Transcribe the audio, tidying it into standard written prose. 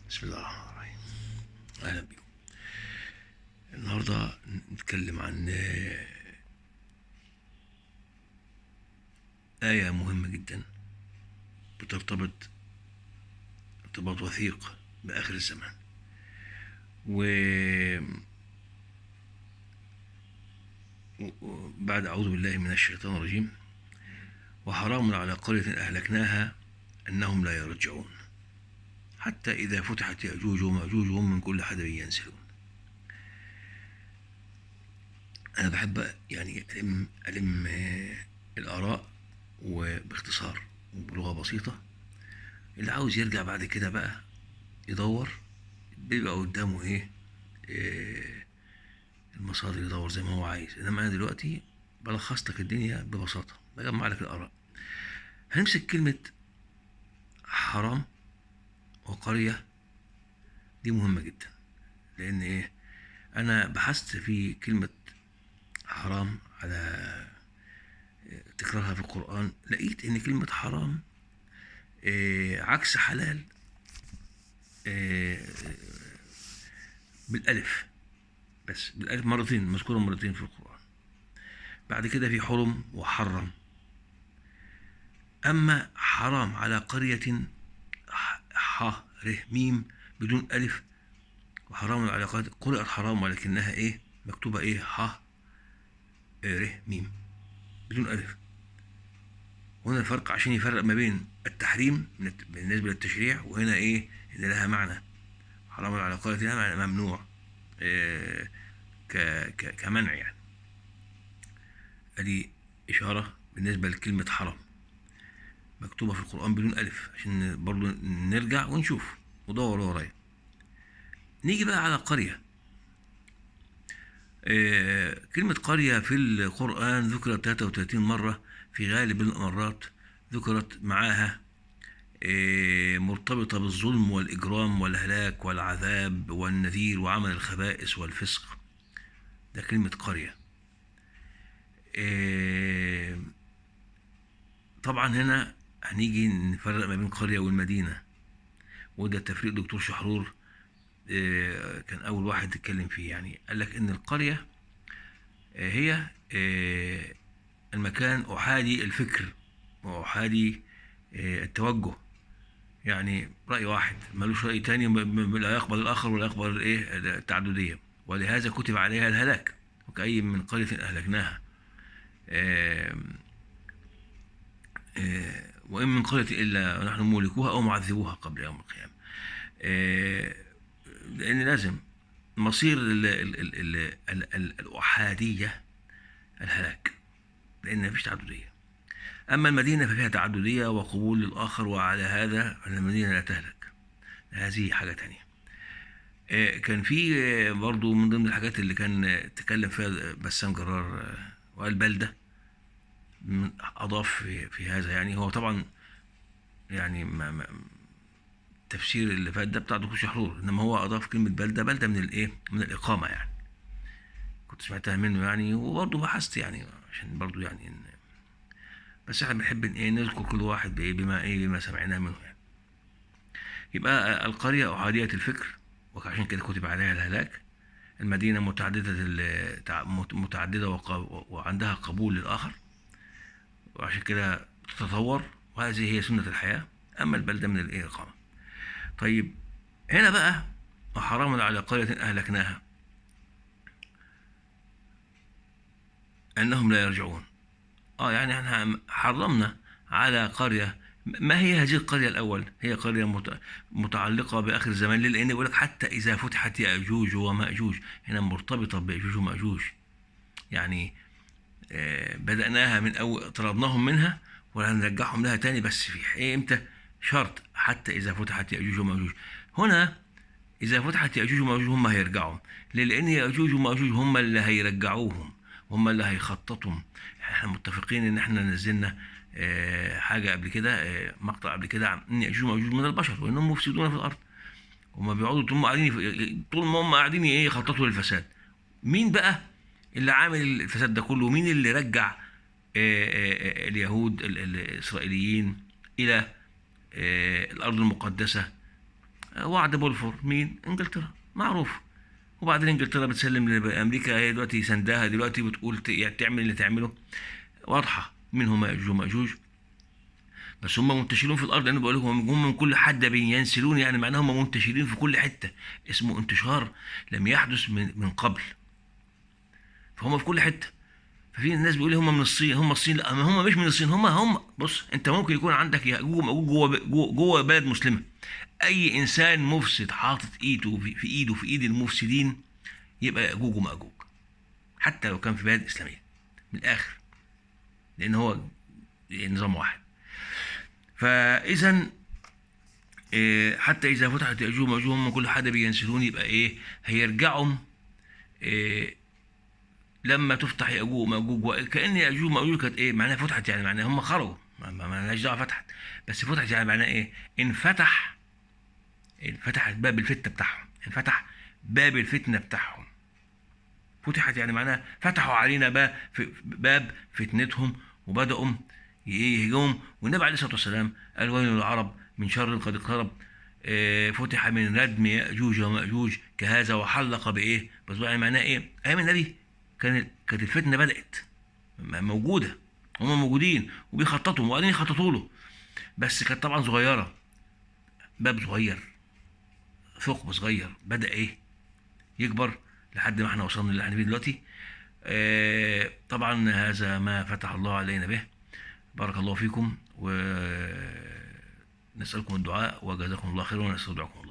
بسم الله الرحمن الرحيم. أهلا بكم. النهاردة نتكلم عن آية مهمة جدا بترتبط ارتباط وثيق بآخر الزمان، وبعد أعوذ بالله من الشيطان الرجيم: وحرام على قرية أهلكناها أنهم لا يرجعون حتى إذا فتحت يأجوج ومأجوج وهم من كل حدب ينسلون. أنا بحب يعني ألم الآراء وباختصار وبلغة بسيطة. اللي عاوز يرجع بعد كده بقى يدور، بيبقى قدامه إيه المصادر، يدور زي ما هو عايز. إنما أنا دلوقتي بلخص لك الدنيا ببساطة، بجمع لك الآراء. هنمسك كلمة حرام وقرية، دي مهمة جدا، لأن إيه، أنا بحثت في كلمة حرام على تكرارها في القرآن، لقيت إن كلمة حرام عكس حلال بالألف، بس بالألف مرتين، مذكورة مرتين في القرآن. بعد كده في حرم وحرم. أما حرام على قرية، ح ر ميم بدون ألف، وحرام على قرية قرأت حرام ولكنها إيه، مكتوبة إيه، ح ر ميم بدون ألف. وهنا الفرق عشان يفرق ما بين التحريم بالنسبة للتشريع، وهنا إيه إن لها معنى. حرام على قرية لها معنى ممنوع، إيه كمنع يعني. أدي إشارة بالنسبة لكلمة حرام مكتوبة في القرآن بدون ألف، عشان برضو نرجع ونشوف ودور ورايا. نيجي بقى على قرية. كلمة قرية في القرآن ذكرت 33 مرة، في غالب المرات ذكرت معاها مرتبطة بالظلم والإجرام والهلاك والعذاب والنذير وعمل الخبائث والفسق. ده كلمة قرية. طبعا هنا هنيجي نفرق ما بين قرية والمدينة، وده تفريق دكتور شحرور كان أول واحد اتكلم فيه. يعني قال لك إن القرية هي المكان أحادي الفكر وأحادي التوجه، يعني رأي واحد ملوش رأي تاني، لا يقبل الآخر ولا يقبل الإيه التعددية، ولهذا كتب عليها الهلاك، وكأي من قرية أهلكناها. وإن من قرية إلا نحن مولكوها أو معذبوها قبل يوم القيامة. لأن لازم مصير الأحادية الهلاك، لأن مفيش تعددية. أما المدينة ففيها تعددية وقبول للآخر، وعلى هذا المدينة لا تهلك. هذه حاجة تانية. كان في برضو من ضمن الحاجات اللي كان تكلم فيها بسام جرار وقال بلدة، أضاف في هذا. يعني هو طبعا يعني ما التفسير اللي فات ده بتاع دكتور شحرور، إنما هو أضاف كلمة بلدة، بلدة من الإيه، من الإقامة يعني. كنت سمعتها منه يعني، وبرضه بحثت يعني عشان برضه يعني بس احنا بنحب إيه نذكر كل واحد بإيه، بما إيه، بما سمعناه منه يعني. يبقى القرية أحادية الفكر، وعشان كده كتب عليها الهلاك. المدينة متعددة وعندها قبول للآخر، وعشان كده تتطور، وهذه هي سنة الحياة. أما البلدة من الإيه الإقامة. طيب هنا بقى وحرام على قرية أهلكناها أنهم لا يرجعون. يعني احنا حرمنا على قرية. ما هي هذه القرية الأول؟ هي قرية متعلقة بآخر الزمان، لأن يقول لك حتى إذا فتحت يأجوج ومأجوج. هنا مرتبطة بيأجوج ومأجوج، يعني بدأناها من أول، طردناهم منها وهنرجعهم لها تاني، بس في إيه إمتى؟ شرط، حتى إذا فتحت يأجوج ومأجوج. هنا إذا فتحت يأجوج ومأجوج هم هيرجعوا، ليه؟ لأن يأجوج ومأجوج هم اللي هيرجعوهم، هم اللي هيخططوا. احنا متفقين إن احنا نزلنا حاجة قبل كده، مقطع قبل كده عن إن يأجوج ومأجوج من البشر وإنهم مفسدون في الأرض، وما بيقعدوا طول ما قاعدين، طول ما هم قاعدين إيه يخططوا للفساد. مين بقى اللي عامل الفساد ده كله؟ مين اللي رجع اليهود الإسرائيليين إلى الأرض المقدسة وعد بولفور مين؟ انجلترا، معروف. وبعدين انجلترا بتسلم لامريكا، هي دلوقتي سندها دلوقتي، بتقول يعني تعمل اللي تعمله. واضحة مين هم ياجوج وماجوج، بس هم منتشرون في الارض، لانه بقول لكم هم من كل حدب ينسلون، يعني معناها هم منتشرين في كل حتة، اسمه انتشار لم يحدث من قبل، فهم في كل حتة. ففي الناس بيقول هم من الصين، هم الصين، لا هم مش من الصين، هم بص، انت ممكن يكون عندك ياجوج وماجوج جوه بلد مسلمة. اي انسان مفسد حاطط ايده في ايده في ايد المفسدين يبقى ياجوج وماجوج، حتى لو كان في بلد اسلامية، من الاخر، لان هو نظام واحد. فاذا حتى اذا فتحت ياجوج وماجوج هم كل حد بينسلون، يبقى ايه؟ هيرجعوا لما تفتح ياجوج وماجوج، وكأن ياجوج وماجوج كانت ايه معناها؟ فتحت، يعني معناها هم خرجوا، ما لهاش دعوه فتحت، بس فتحت يعني معناها ايه؟ انفتحت باب الفتنة بتاعهم، انفتح باب الفتنة بتاعهم. فتحت يعني معناها فتحوا علينا باب فتنتهم، وبدأوا يهجمهم. والنبي عليه الصلاة والسلام قال ويل للعرب من شر قد اقترب، فتح من ردم يأجوج ومأجوج كهذا، وحلق بإيه؟ بس يعني معناه إيه؟ أيام النبي كانت الفتنة بدأت موجودة، هم موجودين وبيخططوا وبعدين يخططوا له، بس كانت طبعا صغيرة، باب صغير، ثقب صغير، بدأ إيه؟ يكبر لحد ما احنا وصلنا اللي احنا فيه دلوقتي. طبعا هذا ما فتح الله علينا به، بارك الله فيكم، ونسألكم الدعاء، وجزاكم الله خيرا، ونستودعكم الله.